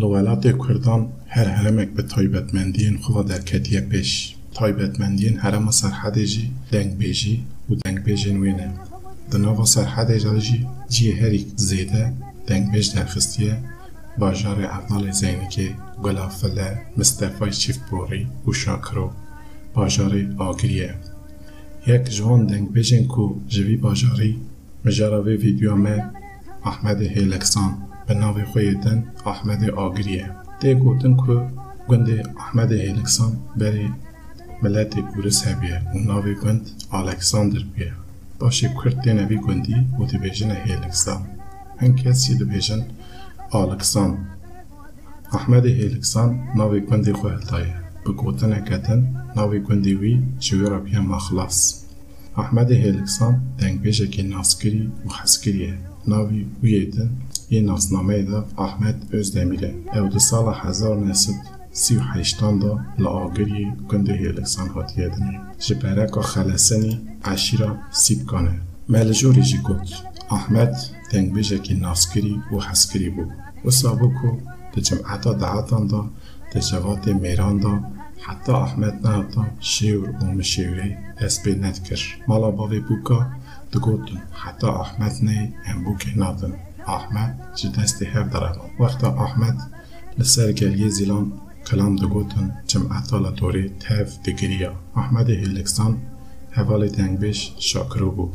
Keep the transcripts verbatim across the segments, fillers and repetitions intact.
Li welatê Kurdan her heremek bi taybetmendiyên xwe ve derketiye pêş. Taybetmendiyên herêma Serhedê jî dengbêjî û dengbêjên wê ne. Di nava Serhedê de jî cihê herî zêde dengbêj derxistiye bajarê Evdalê Zeynikê, Gula File, Mistefayê Çîftborî û Şakiro, bajarê Agiriyê. Yek ji wan dengbêjên ku ji vî bajarî mijara vê vîdyoya me Ahmedê Hêliksan, bi navê xwe yê din Ahmedê Agiriyê. Tê gotin ku gundê Ahmedê Hêliksan berê miletê Ûris hebûye û navê gund Alexander bûye. Paşê Kurd têne vî gundî û dibêjine Hêliksan. Hin kes jî dibêjin Alixan. Ahmedê Hêliksan navê gundê xwe hildaye. Bi gotineke din navê gundê wî ji wê re bûye Maxlas. Ahmedê Hêliksan dengbêjekî naskirî û hezkirî ye. Navê wî yê din yê nasnameyê de Ahmet Özdemir e. Ew di sala hezar neh sed sî û heştan de li Agiriyê gundê Hêliksan hatiye dinê. Ji pereka Xelesenî eşîra Sîpkan e. Me li jorî jî got, Ahmet dengbêjekî naskirî û hezkirî bû. Wisa bû ku di cimeta dehatan de, di cevatê mêran de, heta Ahmet nehata şêwr û mişêwrê dest pê nedikir. Mala bavê bûka digotin, heta Ahmet neyê em bûkê nadin. Ahmet ji destê hev dereva. Wexta Ahmet li ser geliyê Zîlan kilam digotin, cimeta li dorê tev digiriya. Ahmedê Hêliksan hevalê dengbêj Şakiro bû.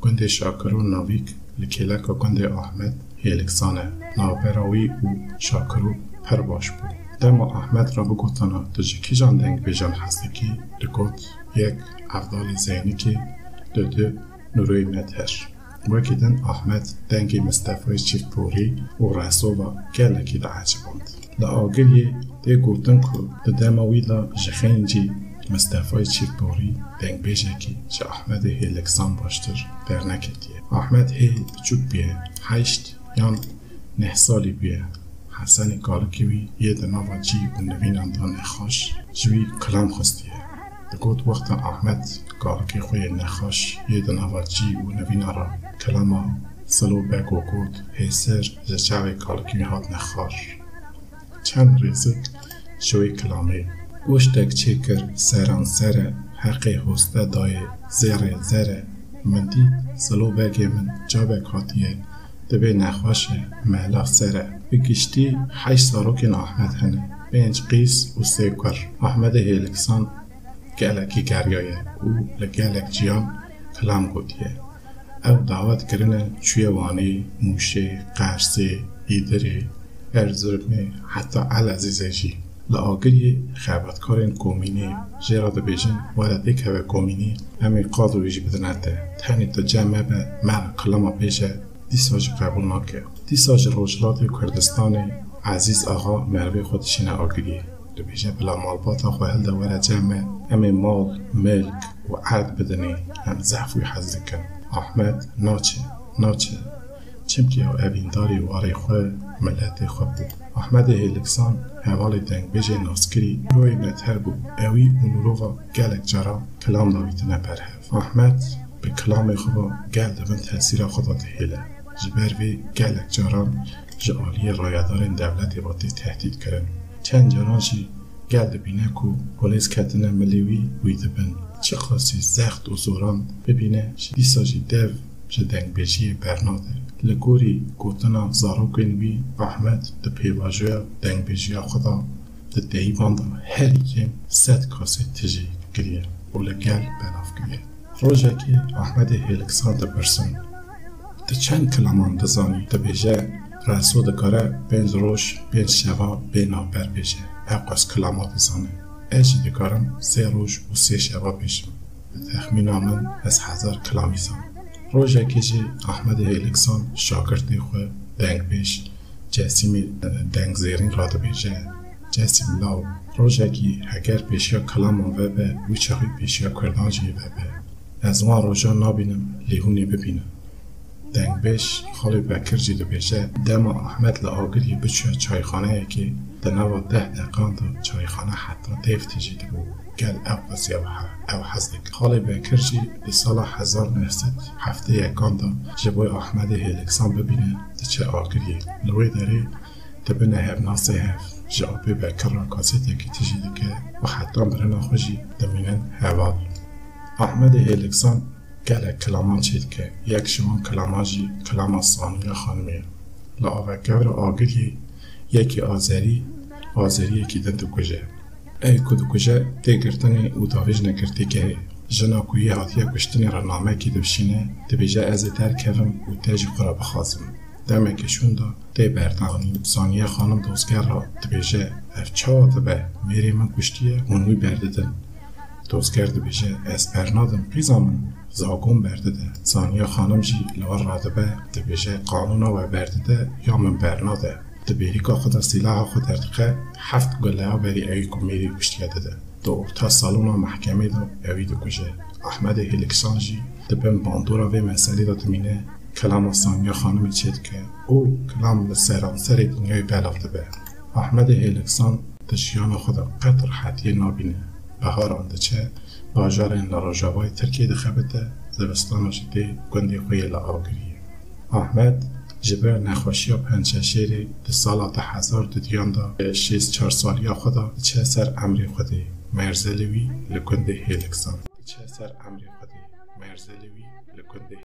Gundê Şakiro navîk li kêleka gundê Ahmed Hêliksan e. Navbera wî û Şakiro pir baş bû. Dema Ahmed re bigotana, tu ji kîjan dengbêjan hez dikî, digot, yek Evdalê Zeynikê, dudu Nûroyê Mether. Wekî din Ahmed dengê Mistefayê Çîftborî û Resova gelekî dieciband. Li Agiriyê tê gotin ku di dema wî de ji xêncî Mistefayê Çîftborî dengbêjekî ji Ahmedê Hêliksan baştir derneketiye. Ahmed hê biçûk bûye, heşt yan neh salî bûye. Hesenê kalikê wî yê di nava cî û nivînan de nexweş ji wî kilam xwestiye. Digot, wexta Ahmed kalikê xwe yê nexweş yê di nava cî û nivînan re kilama Silo Bego got, hêsir ji çavê kalikê wî hatine xar. Çend rêzik ji wê kilamê. Goştek çêkir seran ser e, heqê hoste dayê zêrê zer e. Min dît Silo Begê min çavek hatiye, dibê nexweş e, mehla ser e. Bi giştî heşt zarokên Ahmed hene, pênc qîz û sê kur. Ahmedê Hêliksan gelekî geriyaye û li gelek ciyan kilam gotiye. Ew dawet kirine çûye Wanê, Mûşê, Qersê, Îdirê, Erzurumê, heta Elezîzê jî. Li Agiriyê xebatkarên komînê jê re dibêjin, were dêkeve komînê, em ê qad wê jî bidine te. Tenê tu cem me be, me re kilama bêje, dîsa jî qebûl nake. Dîsa ji Rojhilatê Kurdistanê Ezîz Axa merivê xwe dişîne Agiriyê. Dibêje, bila malbata xwe hilde were cem me, em ê mal, milk û erd bidinê, em zehf wî hez dikin. Ahmed naçe, naçe. Çimkî ew evîndarî warê xwe, miletê xwe bû. Ahmedê Hêliksan hevalê dengbêjê naskirî Nûroyê Mether bû. Ewî û Nûrova gelek caran kilam davîtine berhev. Ahmed bi kilamê xwe ve gel di bin tesîra xwe de dihêle. Ji ber vê gelek caran ji aliyê rayedarên dewletê ve tê tehdît kirin. Çend caran jî gel dibîne ku polês ketine milê wî, wî dibin. Çiqasî zext û zoran bibîne, ji dîsa jî dev ji dengbêjiyê bernade. Li gorî gotina zarokên wî, Ahmed di pêvajoya dengbêjiya xwe de di deyiban de herî kêm sed kasê tijî kiriye û li gel belav kiriye. Rojekê Ahmedê Hêliksan dipirsin, tu çend kilaman dizanî? Dibêje, Reso dikare pênc roj, pênc şeva bê navber bêje. Ewqas kilama dizane. Ez jî dikarim sê roj û sê şeva bêjim. Bi texmîna min ez hezar kilamî zanim. Rojekê jî Ahmedê Hêliksan şagirtê xwe dengbêj Cesîmê dengzêrîn re dibêje, Cesîm law, rojekî heger pêşiya kilaman vebe, wî çaxî pêşiya kurdan jî vebe. Ez wan rojan nabînim, lê hûn ê bibînin. Dengbêj Xalê Bekir jî dibêje, dema Ahmed li Agiriyê biçûya çayxaneyekê, di nava deh deqan de çayxane heta dêv tijî dibû. Gel ewqas ew he-, ew hez dike. Xalê Bekir jî di sala hezar neh sed heftê yekan de ji bo Ahmedê Hêliksan bibîne diçe Agiriyê. Li wê derê dibine hevnasê hev, ji apê vekir re kasetekî tijî dike û heta mirina xwe jî dimînin heval. Ahmedê Hêliksan gelek kilaman çêdike. Yek ji wan kilaman jî kilama Saniya Xanimê ye. Li Avekevra Agiriyê yekî Azerî, Azeriyekî din dikuje. Ew ku dikuje, tê girtinê û davêjine girtîgehê. Jina ku yê hatiye kuştinê re namekî dibişîne, dibêje, ez ê derkevim û te jî xwe re bixwazim. Demeke şûnda tê berdan. Saniye Xanim dozger re dibêje, ev çawa dibe? Mêrê min kuştiye, hûn wî berdidin. Dozger dibêje, ez bernadim, qîza min, zagon berdide. Saniye Xanim jî li wir radibe, dibêje, qanûna we berdide ya min bernade. Di bêrîka xwe de sîlaha xwe derdixwe, heft guleya berî ewî ku mêrî kuştiye dide. Di orta salona mehkemê de ewî dikuje. Ahmedê Hêliksan jî di bin bandora vê meselê de dimîne, kilama Saniya Xanimê çêdike û kilam li seranserê dinyayê belav dibe. Ahmedê Hêliksan di jiyana xwe de qet rehetiyê nabîne. Biharan diçe, bajarên li rojavayê Tirkiyê dixebite, zivistana jî tê gundê xwe yê li Agiriyê. Ahmed ji ber nexweşiya pençeşêrê di sala du hezar duduyan de, şêst çar saliya xwe de diçe ser emrê Xwedê. Merzelê wî li gundê Hêliksan. Diçe ser emrê Xwedê. Merzelê wî li gundê